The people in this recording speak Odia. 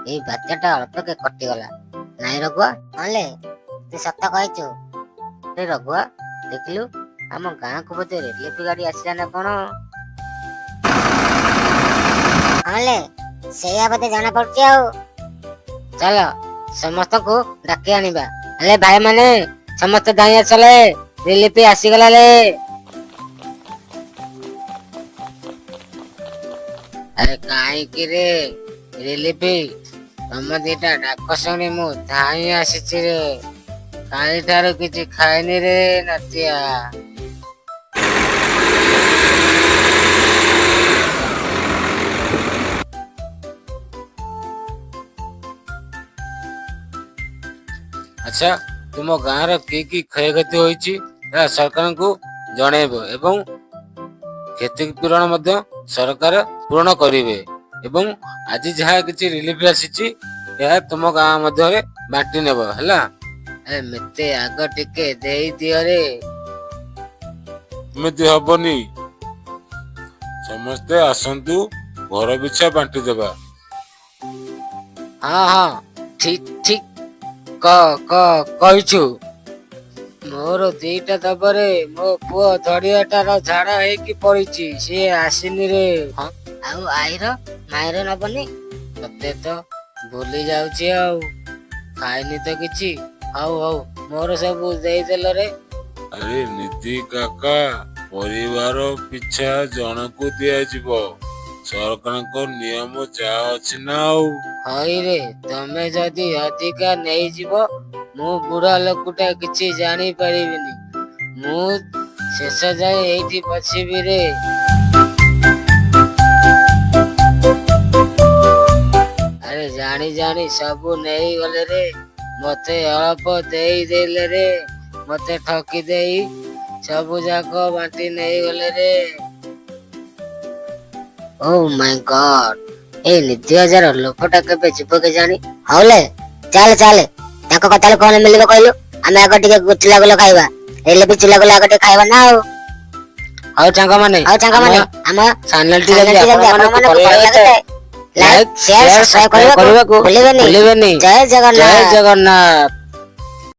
ଏଇ ବାତ୍ୟାଟା ଅଳ୍ପକେ କଟିଗଲା। ନାଇଁ ରଘୁଆ? ହଁଲେ, ତୁ ସତ କହିଛୁ। ରେ ରଘୁଆ, ଦେଖିଲୁ ଆମ ଗାଁକୁ ବୋଧେ ରିଲିଫ ଗାଡି ଆସିଲା ନା କଣ? ହଁଲେ, ସେଇଆ ବୋଧେ ଜଣା ପଡୁଛି ଆଉ। ଚାଲ ସମସ୍ତଙ୍କୁ ଡାକି ଆଣିବା। ହେଲେ ଭାଇମାନେ, ସମସ୍ତେ ଧାଇଁ ଆସଲେ, ରିଲିଫ ଆସିଗଲା ରେ। ଆରେ କାହିଁକି ରେ ରିଲିଫ, ତମ ଦିଟା ଡାକ ଶୁଣି ମୁଁ ଧାଇଁ ଆସିଛି ରେ। କାଲିଠାରୁ କିଛି ଖାଇନି ରେ ନାତିଆ। ଆଚ୍ଛା, ତୁମ ଗାଁର କି କି କ୍ଷୟକ୍ଷତି ହୋଇଛି ଏହା ସରକାରଙ୍କୁ ଜଣେଇବ ଏବଂ କ୍ଷତିପୂରଣ ମଧ୍ୟ ସରକାର ପୂରଣ କରିବେ। ଏବଂ ଆଜି ଯାହା କିଛି ରିଲିଫ ଆସିଛି ଏହା ତୁମ ଗାଁ ମଧ୍ୟରେ ବାଣ୍ଟି ନେବ, ହେଲା? ଆରେ ମତେ ଆଗ ଟିକେ ଦେଇଦିଅ ରେ। ଏମିତି ହବନି, ସମସ୍ତେ ଆସନ୍ତୁ, ଘର ପିଛା ବାଣ୍ଟି ଦେବା। ହଁ ହଁ, ଠିକ ଠିକ କ କ କହିଛୁ। ମୋର ଦିଟା ଦବରେ, ମୋ ପୁଅ ଧଡିଆଟାର ଝାଡା ହେଇକି ପଡିଛି, ସିଏ ଆସିନି ରେ। ହଁ, ଆଉ ଆଈର ମାଇର ନବନି? ତତେ ତ ଭୁଲି ଯାଉଛି ଆଉ, ଖାଇନି ତ କିଛି। ହଉ ହଉ, ମୋର ସବୁ ଦେଇଦେଲ ରେ। ଆରେ ନିଧି କାକା, ପରିବାର ପିଛା ଜଣକୁ ଦିଆଯିବ, ସରକାରଙ୍କ ନିୟମ ଯାହା ଅଛି ନା ଆଉ। ହଇରେ, ତମେ ଯଦି ଅଧିକା ନେଇଯିବ, ମୁଁ ବୁଢା ଲୋକଟା କିଛି ଜାଣିପାରିବିନି। ମୁଁ ଶେଷ ଯାଏ ଏଇଠି ବସିବି ରେ। ଆରେ ଜାଣି ଜାଣି ସବୁ ନେଇଗଲେ ରେ, ମତେ ଅଳ୍ପ ଦେଇଦେଲେ ରେ। ମତେ ଠକି ଦେଇ ସବୁ ଯାକ ବାଣ୍ଟି ନେଇଗଲେ ରେ। ଓ ମାଇ ଗଡ, ଏଇ ନିଧି ହଜାର ଲୋକଟା କେବେ ଯିବ କେଜାଣି? ହଉଲେ, ଚାଲେ ଚାଲେ, ତାଙ୍କ କଥାରେ କଣ ମିଳିବ କହିଲୁ? ଆମେ ଆଗ ଟିକେ ଚୁଲା ଗୁଲ ଖାଇବା, ହେଲେ ବି ଚୁଲା ଗୁଲ ଆଗ ଟିକେ ଖାଇବା ନା ଆଉ। ହଉ ସାଙ୍ଗମାନେ, ହଉ ସାଙ୍ଗମାନେ, ଆମ ଚ୍ୟାନେଲଟି ଯଦି ଚ୍ୟାନେଲଟି ଯଦି ଆପଣମାନଙ୍କୁ ଆପଣମାନଙ୍କୁ ଭଲ ଭଲ ଲାଗିଥାଏ, ଲାଗିଥାଏ, like, like, share, share, subscribe subscribe କରିବାକୁ କରିବାକୁ ଭୁଲିବେନି। ଭୁଲିବେନି। ଜୟ ଜୟ ଜଗନ୍ନାଥ। ଜଗନ୍ନାଥ।